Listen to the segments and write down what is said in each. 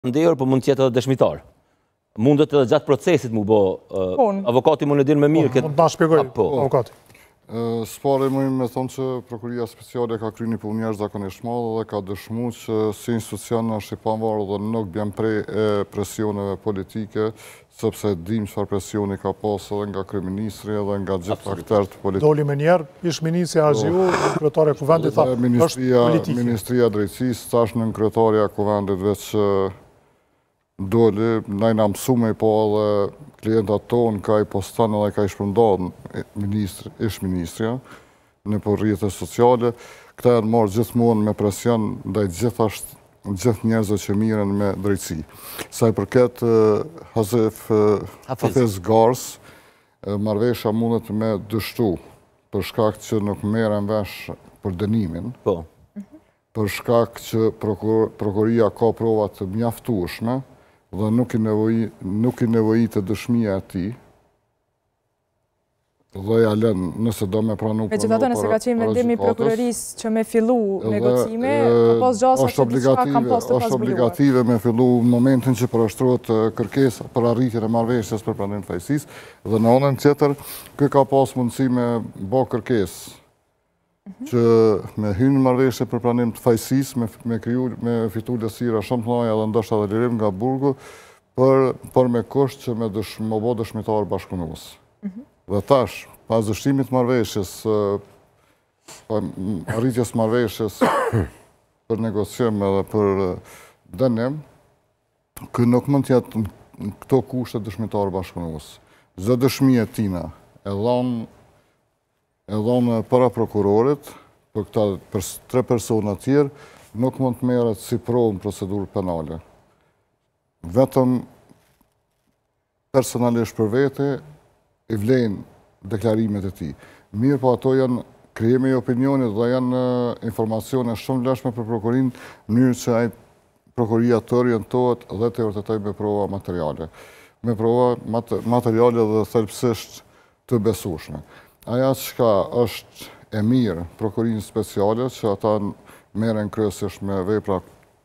Pandehur, po mund të jetë edhe dëshmitar. Mundet edhe gjatë procesit m'u bo, po, avokati mund e din më mirë po, këtë. Mund të na shpjegojë, po. avokati. Së pari muj me thonë që prokuroria speciale ka kry një punë jashtëzakonisht madhe dhe ka dëshmu që si institucion është i pavarur dhe nuk bjen pre e presioneve politike, sepse dim çfarë presioni ka pas edhe nga kryeministri edhe nga gjithë akterët politikë. Doli menjëherë, ish ministri Haxhiu, po. kryetari i Kuvendit, tha, është politike. Ministria e Drejtësisë, tash nënkryetarja e Kuvendit veç doli, na jena mësu me i pa edhe klientat tonë, ka i poston edhe ka i shpërndan ministri, ish ministrja, nëpër rrjete sociale, këta janë marrë gjithmonë me presion ndaj gjithashtë gjithë njerëzve që mirren me drejtësi. Sa i përket Hazif Hafiz Garës, marrëveshja mundet me dështu për shkak që nuk merren vesh për dënimin. Po. Për shkak që prokuroria ka prova të mjaftueshme dhe nuk i nuk i nevojitet dëshmia e tij, dhe ja lën nëse do me pranu Megjithatë, nëse ka qenë vendim i prokurorisë që me fillu negocime, ka pas gjasa që diçka kanë pas të pazbuluar. Është obligative me fillu në momentin që parashtrohet kërkesa për arritjen e marrëveshjes për pranim të fajësisë, dhe në anën tjetër, ky ka pas mundësi me bo kërkesë mhm. që me hy në marrëveshje për pranim të fajësisë, me kriju, me fitu lehtësira shumë të mëdha dhe ndoshta edhe lirim nga burgu, për, për me kusht që me dësh, me u bo dëshmitar bashkëpunues. Mhm. Dhe tash, pas dështimit të marrëveshjes, pa arritjes marrëveshjes për negocim edhe për dënim, ky nuk mund të jetë në këto kushte dëshmitar bashkëpunues. Çdo dëshmi e tina, e dhanë e dhonë para prokurorit, për këta për tre persona tjerë, nuk mund të merret si provë në procedurë penale. Vetëm personalisht për vete i vlejnë deklarimet e tij. Mirëpo ato janë krijimi i opinionit dhe janë informacione shumë vlefshme për prokurorinë, në mënyrë që ai prokuroria të orientohet dhe të vërtetojë me prova materiale. Me prova materiale dhe thelbësisht të besueshme. Aja çka është e mirë prokurorinë speciale, që ata merren kryesisht me vepra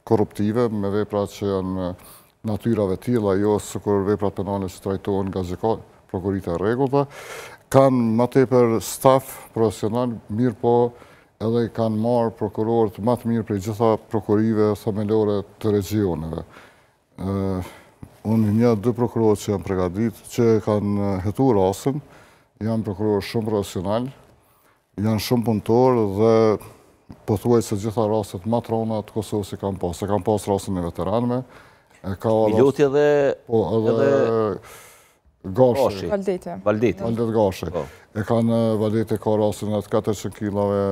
korruptive, me vepra që janë natyrave tilla, jo sikur veprat penale që trajtohen nga gjykat, prokuroritë e rregullta, kanë ma tepër staf profesional, mirëpo edhe i kanë marrë prokurorët ma të mirë prej gjitha prokurorive themelore të regjioneve. Unë njoh dy prokurorë që janë pregadit, që kanë hetu rastin, janë prokurorë shumë profesional, janë shumë punëtorë dhe pothuajse gjitha rastet ma të rona të Kosovës i kanë pas. E kanë pas rastin e veteranëve, e ka Miloti edhe po edhe Gashi. Valdete. Valdete. Valdet Gashi. Po. E kanë Valdete ka rastin e 400 kilave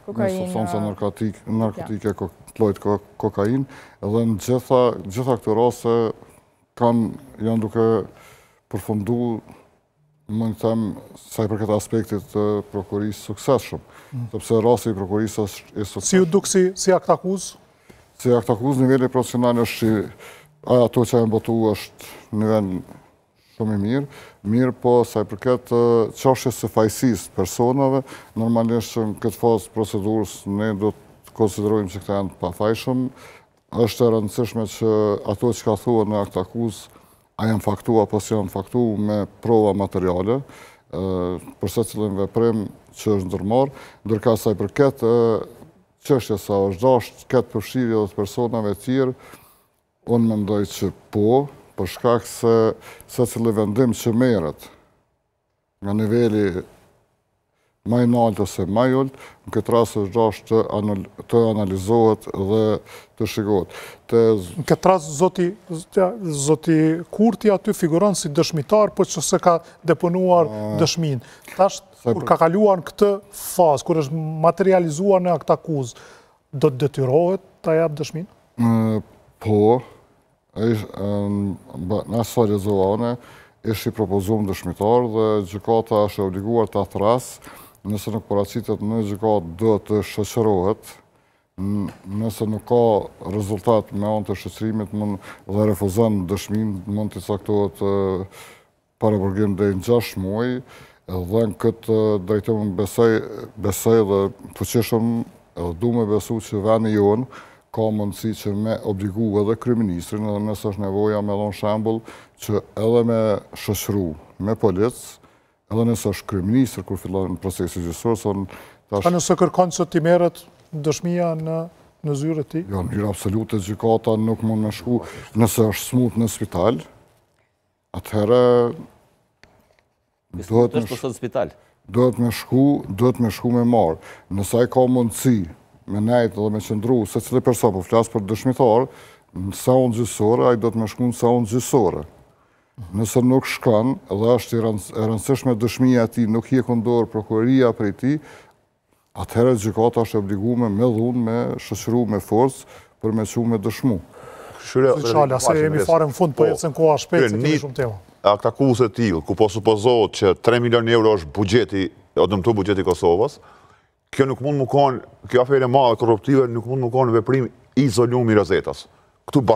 me substanca narkotike, të llojit kokainë, dhe në gjitha, gjitha këto raste kanë, janë duke përfundu, mund të them, sa i përket aspektit të prokurorisë suksesshëm, mm. sepse rasti i prokurorisë është i suksesshëm. Si u duk si, si aktakuzë? Si aktakuzë, niveli profesional është i, ato që janë botu është nivel shumë i mirë, mirëpo sa i përket çështjes së fajësisë personave, normalisht që në këtë fazë procedurës ne do të konsiderojmë që këta janë të pafajshëm, është e rëndësishme që ato çka thuhen në aktakuzë, a janë faktu apo s'janë faktu me prova materiale, për secilin veprim që është ndërmarrë, ndërkaq sa i përket çështjes sa është dashtë të ketë përfshirje edhe të personave tjerë, unë mendoj që po, për shkak se secili vendim që merret nga niveli ma i naltë ose ma i ulët, në këtë rast është dashtë të, të analizohet dhe të shikohet. Të... Në këtë rast, zoti, zoti Kurti aty figuron si dëshmitar, po që s'e ka deponuar dëshminë. Tash, kur ka kaluar në këtë fazë, kur është materializuar në aktakuzë, do të detyrohet ta japë dëshminë? Po, Në sa lexova unë, ish i propozum dëshmitar dhe gjykata është e obliguar ta thrrasë, nëse nuk paraqitet në gjykatë do të shoqërohet, nëse nuk ka rezultat me anë të shoqërimit mund dhe refuzon dëshminë, mund t'i caktohet paraburgim deri në 6 muaj dhe në këtë drejtim besoj, besoj dhe fuqishëm edhe du me besu që veni jonë. ka mundësi që me obligu edhe kryeministrin, edhe nëse është nevoja me dhonë shembull që edhe me shoqëru me polic, edhe nëse është kryeministër kur fillon procesi gjyqësor, se tash... A nëse kërkon që t'i merret dëshmia në në zyrë të tij? Jo, në mënyrë absolute gjykata nuk mund me shku nëse është smut në spital, atëherë duhet me shku në spital. Duhet me shku, duhet me shku me marrë. Nëse ai ka mundësi me nejtë dhe me qëndru, secili person, po flas për dëshmitar, në seancë gjyqësore, ai duhet me shku në seancë gjyqësore. Nëse nuk shkon dhe është e rëndësishme dëshmia e tij, nuk hjek dorë prokuroria prej tij, atëherë gjykata është e obligume me dhunë, me shoqëru me forcë, për me çu me dëshmu. Shala, se jemi fare në fund, po po ecën koha shpejt, se kemi shumë tema. Aktakuzë e tillë, ku po supozohet që 3 milion euro është buxheti, o dëmtu buxheti i Kosovës, kjo nuk mund me konë, kjo aferë e madhe korruptive nuk mund me konë veprim i izolum i Rozetës. Këtu bashkë.